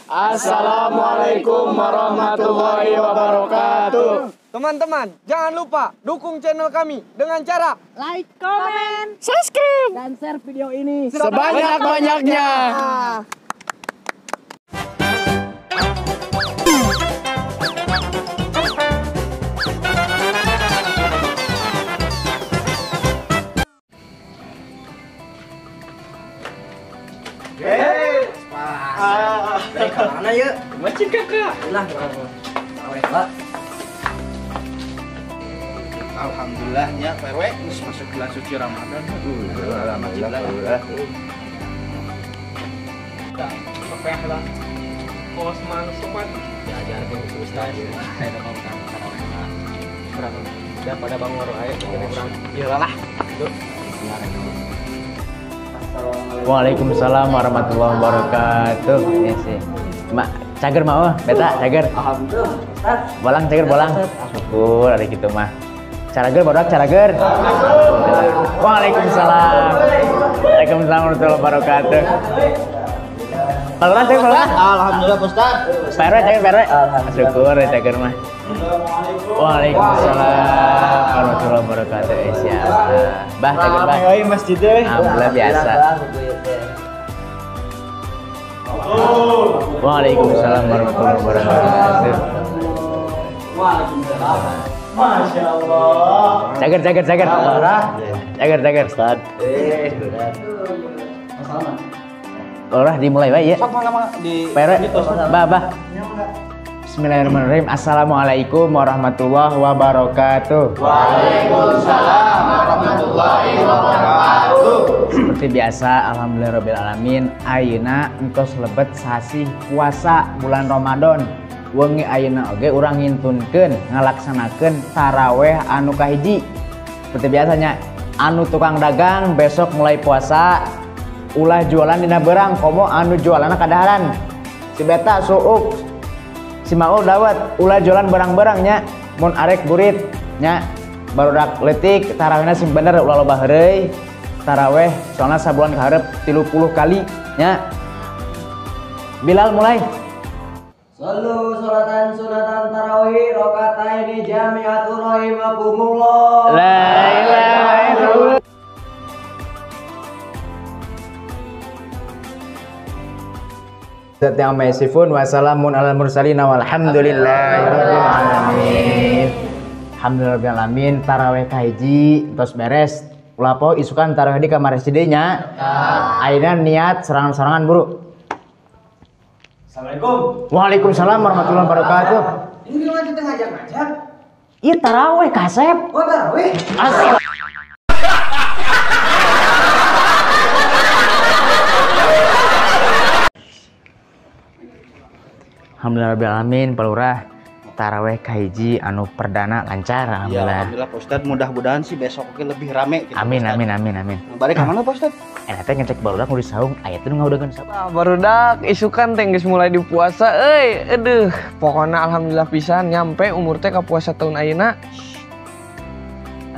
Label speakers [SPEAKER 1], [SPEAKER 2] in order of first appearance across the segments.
[SPEAKER 1] Assalamualaikum warahmatullahi wabarakatuh.
[SPEAKER 2] Teman-teman, jangan lupa dukung channel kami dengan cara
[SPEAKER 3] like, comment,
[SPEAKER 1] subscribe,
[SPEAKER 3] dan share video ini
[SPEAKER 1] sebanyak-banyaknya.
[SPEAKER 4] Dari mana ya?
[SPEAKER 1] Masjid kakak.
[SPEAKER 4] Lah, lah.
[SPEAKER 5] Alhamdulillahnya Pak RW masuk bulan suci Ramadan. Alhamdulillah.
[SPEAKER 1] Sampai lah. Kos mansuman diajarkeun ku ustaz. Saya bakal tarawih. Kurang udah pada bangun ae kurang. Iyalah.
[SPEAKER 6] Waalaikumsalam warahmatullahi wabarakatuh. Ini sih. Mak cager mau, beta cager.
[SPEAKER 4] Alhamdulillah.
[SPEAKER 6] Bolang cager bolang. Syukur ada gitu mah. Carager bodak carager. Waalaikumsalam. Waalaikumsalam warahmatullahi wabarakatuh. Bolang cager bolang.
[SPEAKER 5] Alhamdulillah Ustaz.
[SPEAKER 6] Pak RW cager Pak RW. Syukur cager mah. Waalaikumsalam warahmatullahi wabarakatuh. Siap. Bah cager bah.
[SPEAKER 5] Rame masjid euy.
[SPEAKER 6] Alhamdulillah biasa. Waalaikumsalam warahmatullahi wabarakatuh.
[SPEAKER 5] Waalaikumsalam. Masya Allah.
[SPEAKER 6] Cager cager cager. Cager cager.
[SPEAKER 5] Ustaz.
[SPEAKER 6] Lurah dimulai bae ya.
[SPEAKER 5] Di
[SPEAKER 6] Pak RW. Bah bah. Bismillahirrahmanirrahim. Assalamualaikum warahmatullahi wabarakatuh.
[SPEAKER 5] Waalaikumsalam warahmatullahi wabarakatuh.
[SPEAKER 6] Seperti biasa, alhamdulillahirabbil alamin. Ayeuna entos lebet sasih puasa bulan Ramadan. Wengi ayeuna oge urang ngintunkeun ngalaksanakeun taraweh anu kahiji. Seperti biasanya, anu tukang dagang besok mulai puasa ulah jualan dina beurang komo anu jualanna kadaharan. Si beta suuk si Maul dawet ulah jualan barang-barangnya mun arek burit nya barudak leutik tarawehna sing bener ulah loba heureuy taraweh soalna sabulan kaharep 30 kali nya. Bilal mulai.
[SPEAKER 4] Sallu sholatan sunatan tarawih rakaataini jami'atu rahimakumullah.
[SPEAKER 6] La ilaha illallah. Zat amma yasifun wa salamun alal mursalin walhamdulillahirabbil alamin. Alhamdulillahirabbil alamin. Tarawih kahiji tos beres. Ulah poho isukan tarawih di kamar SD nya. Ayeuna niat serangan-serangan buru.
[SPEAKER 4] Assalamualaikum.
[SPEAKER 6] Waalaikumsalam warahmatullahi wabarakatuh.
[SPEAKER 4] Ini gimana kita ngajak-ngajak?
[SPEAKER 6] Iya tarawih kasep.
[SPEAKER 4] Oh tarawih.
[SPEAKER 6] Asal. Alhamdulillah rabbil alamin, Pak Lurah. Taraweh kahiji anu perdana lancar alhamdulillah.
[SPEAKER 5] Ya, alhamdulillah Pak Ustad, mudah-mudahan sih besok oke lebih rame gitu.
[SPEAKER 6] Amin amin amin amin.
[SPEAKER 5] Balik ka mana Pak Ustad?
[SPEAKER 6] Eta teh ngecek barudak nu di saung aya teh nu ngaudeunkeun sapa.
[SPEAKER 2] Barudak isukan teh geus mulai di puasa euy. Aduh, pokona alhamdulillah pisan nyampe umur teh ka puasa tahun ayeuna.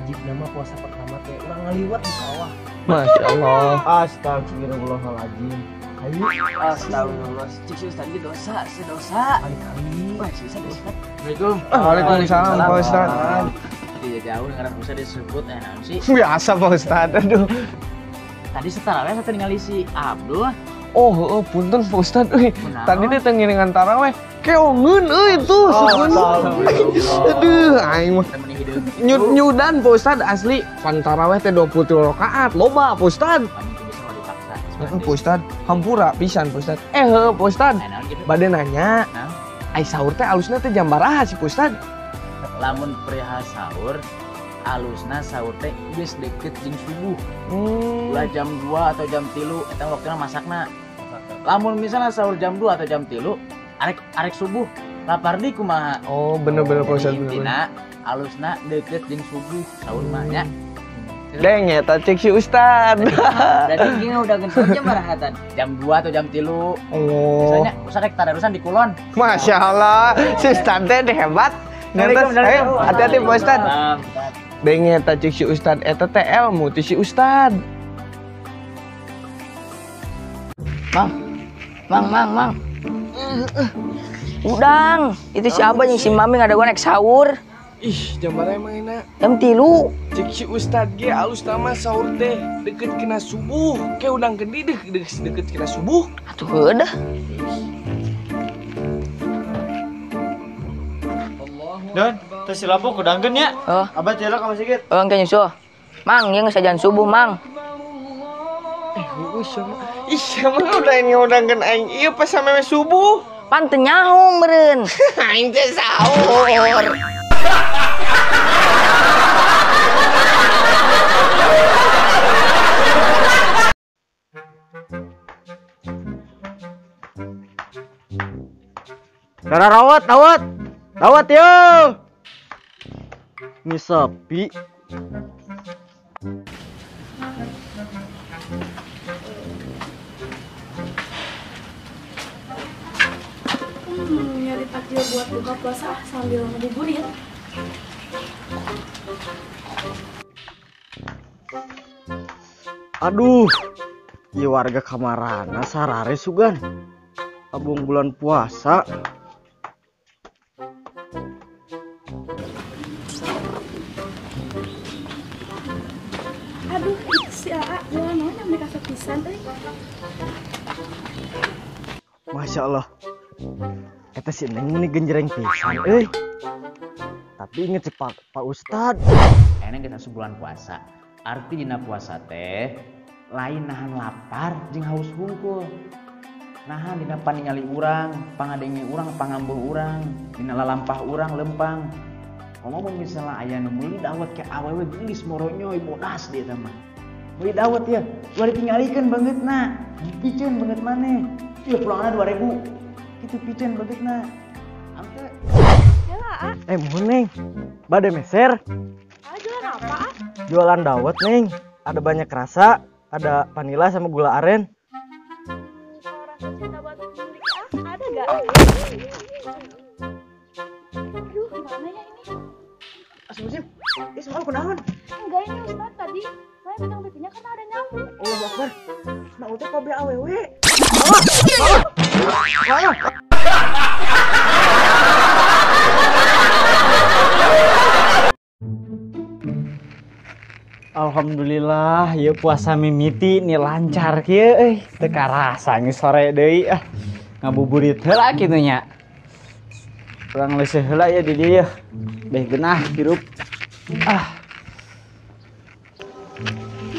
[SPEAKER 4] Ajib nama puasa pertama teh urang ngaliwat di sawah.
[SPEAKER 2] Masya Allah.
[SPEAKER 4] Astagfirullahaladzim. Ayo. Astagfirullah. Cik si Ustad ge dosa, si dosa. Kali-kali. Wah, si Ustad dosa.
[SPEAKER 6] Assalamualaikum.
[SPEAKER 2] Waalaikumsalam Pak Ustad.
[SPEAKER 6] Tidak jauh ngaran Ustad disebut naon sih?
[SPEAKER 2] Biasa Pak Ustad. Aduh.
[SPEAKER 6] Tadi setaraweh saya ningali si Abdul.
[SPEAKER 2] Oh, heeh, punten Pak Ustad euy. Tadi teh teu ngiringan taraweh. Keongeun euy itu. Aduh, aing mah nyud-nyudan Pak Ustad asli. Pan taraweh teh 23 rakaat, loba Pak Ustad. Pak Ustad, hampura pisan Pak Ustad. Heuh Pak Ustad. Bade nanya. Ai sahur teh alusna teh jam baraha sih Pak Ustad?
[SPEAKER 6] Lamun perihal sahur, alusna sahur teh geus deket jeung subuh. Ulah jam 2 atau jam 3 eta waktuna masakna. Lamun misalnya sahur jam 2 atau jam 3, arek subuh lapar di kumaha.
[SPEAKER 2] Oh, bener-bener Pak Ustad.
[SPEAKER 6] Intina alusna deket jeung subuh sahur mah nya.
[SPEAKER 2] Deng eta cek si Ustad.
[SPEAKER 6] Berarti gini udah gentur jam barahatan. Jam 2 atau jam 3.
[SPEAKER 2] Oh.
[SPEAKER 6] Misalnya Ustad rek tadarusan di kulon.
[SPEAKER 2] Masya Allah, si Ustad teh hebat. Ngertos, ayo hati-hati Pak Ustad. Deng eta cek si Ustad eta teh ilmu ti si Ustad.
[SPEAKER 6] Mang, mang, mang, mang.
[SPEAKER 4] Udang, itu si Abah yang si Mami ngadaguan naik sahur.
[SPEAKER 2] Ih, jam berapa emang enak?
[SPEAKER 4] Jam 3.
[SPEAKER 2] Cek si Ustad ge alus nama sahur teh deket kena subuh. Ke udang kendi deket kena subuh.
[SPEAKER 4] Atuh heueuh.
[SPEAKER 5] Don, teh si Lampung udangkeun nya.
[SPEAKER 4] Oh.
[SPEAKER 5] Abah celok ka masjid.
[SPEAKER 4] Oh, engke nyusul. Mang, ieu geus ajan subuh, Mang.
[SPEAKER 2] Ih, siapa udah ini udangkeun aing ieu pas sampe subuh.
[SPEAKER 4] Pan teu nyaho meureun.
[SPEAKER 2] Aing teh sahur.
[SPEAKER 5] Dara rawat, rawat. Rawat yo. Ini sepi.
[SPEAKER 7] Nyari takjil buat buka puasa sambil ngabuburit.
[SPEAKER 5] Aduh, ieu warga kamarana sarare sugan. Abung bulan puasa.
[SPEAKER 7] Aduh, itu si AA jualan naon yang mereka pisan euy.
[SPEAKER 5] Masya Allah. Eta si Neng ini genjreng pisan euy. Tapi inget si Pak Ustad.
[SPEAKER 6] Ayeuna geus asup bulan puasa. Arti dina puasa teh lain nahan lapar jeung haus hungkul. Nahan dina paningali urang, pangadenge urang, pangambuh urang, dina lalampah urang lempang. Komo mun misalnya aya nu meuli dawet ke awewe geulis moronyoy bodas dia teh mah. Meuli dawet ya, ulah ditinggalikeun beungeutna, dipiceun beungeut maneh. Ieu pulangna 2000. Kitu piceun beungeutna. Amte.
[SPEAKER 7] Heula, ah.
[SPEAKER 5] Muhun Neng. Bade meser.
[SPEAKER 7] Ah, jualan apa, ah?
[SPEAKER 5] Jualan dawet, Neng. Ada banyak rasa, ada vanila sama gula aren.
[SPEAKER 7] Kalau rasa cinta buat beli ah, ada gak? Aduh, gimana ya ini?
[SPEAKER 5] Astagfirullahaladzim, ini soal kunaon?
[SPEAKER 7] Enggak, ini Ustadz tadi saya pegang pipinya karena ada nyamuk.
[SPEAKER 5] Allah Akbar, nah udah kobe awewe. Alhamdulillah, ya puasa mimiti nih lancar kieu euy. Teu karasa geus sore deui ah. Ngabuburit heula kitu nya. Urang leuseuh heula ya di dieu. Beh genah hirup. Ah.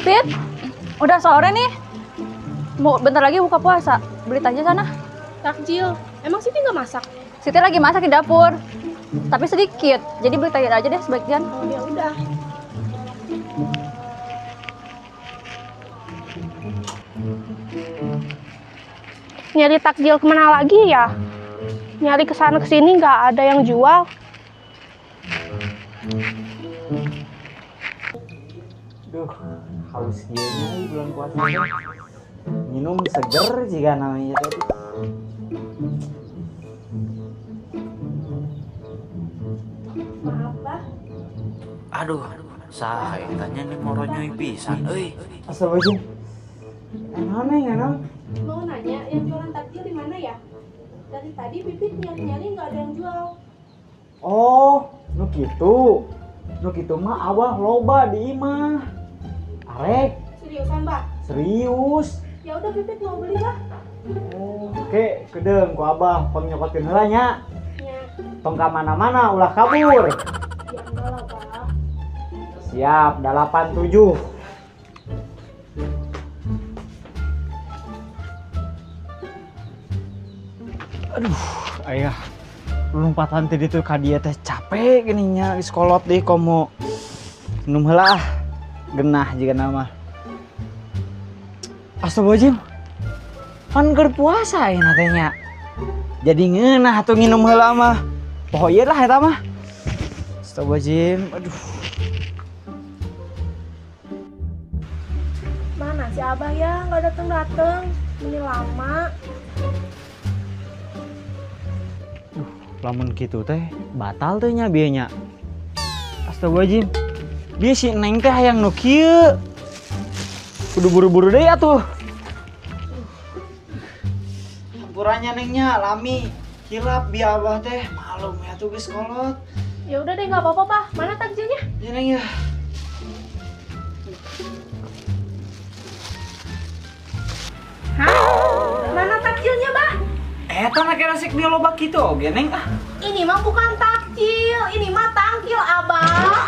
[SPEAKER 7] Pit, udah sore nih. Mau bentar lagi buka puasa. Beli takjil sana.
[SPEAKER 8] Takjil? Emang Siti nggak masak?
[SPEAKER 7] Siti lagi masak di dapur. Tapi sedikit. Jadi beli takjil aja deh sebagian.
[SPEAKER 8] Oh, ya udah. Nyari takjil kemana lagi ya? Nyari kesana kesini nggak ada yang jual.
[SPEAKER 5] Duh, haus gini bulan puasa. Minum seger jika namanya tadi.
[SPEAKER 8] Maaf, Bah.
[SPEAKER 9] Aduh, saha tanya nih moronyoy pisan euy.
[SPEAKER 5] Astagfirullahaladzim. Enak, enak.
[SPEAKER 8] Mau nanya, yang jualan takjil di mana ya? Dari tadi Pipit nyari-nyari nggak ada yang jual.
[SPEAKER 5] Oh, nu kitu. Nu kitu mah awah loba di imah. Arek.
[SPEAKER 8] Seriusan, Bah?
[SPEAKER 5] Serius.
[SPEAKER 8] Ya udah Pipit mau beli, Bah.
[SPEAKER 5] Oh, oke, kedeung ku Abah pangnyokotkeun heula nya.
[SPEAKER 8] Nya.
[SPEAKER 5] Tong ka mana-mana ulah kabur.
[SPEAKER 8] Ya enggak lah, Bah.
[SPEAKER 5] Siap, 87. Aduh, ayah. Lompatan tadi tuh ka dieu teh capek gini nya geus kolot deui komo. Minum heula ah. Genah jiga nama. Astagfirullahaladzim. Pan keur puasa ayeuna teh nya. Jadi ngeunah atuh nginum heula mah. Poho ieu lah eta mah. Astagfirullahaladzim. Aduh.
[SPEAKER 8] Mana si Abah ya nggak dateng-dateng. Ini lama.
[SPEAKER 5] Lamun kitu teh batal teh nya bieu nya. Astagfirullahaladzim. Bieu si Neng teh hayang nu kieu. Kudu buru-buru deui atuh. Hampuranya nya Neng nya lami. Hilap bi abah teh malum ya tuh geus kolot.
[SPEAKER 8] Ya udah deh nggak apa-apa, Bah. Mana takjilnya?
[SPEAKER 5] Ya Neng ya.
[SPEAKER 8] Hah? Mana takjilnya, Bah?
[SPEAKER 5] Eta nak resek dia loba kitu oge Neng ah.
[SPEAKER 8] Ini mah bukan takjil, ini mah tangkil, Abah.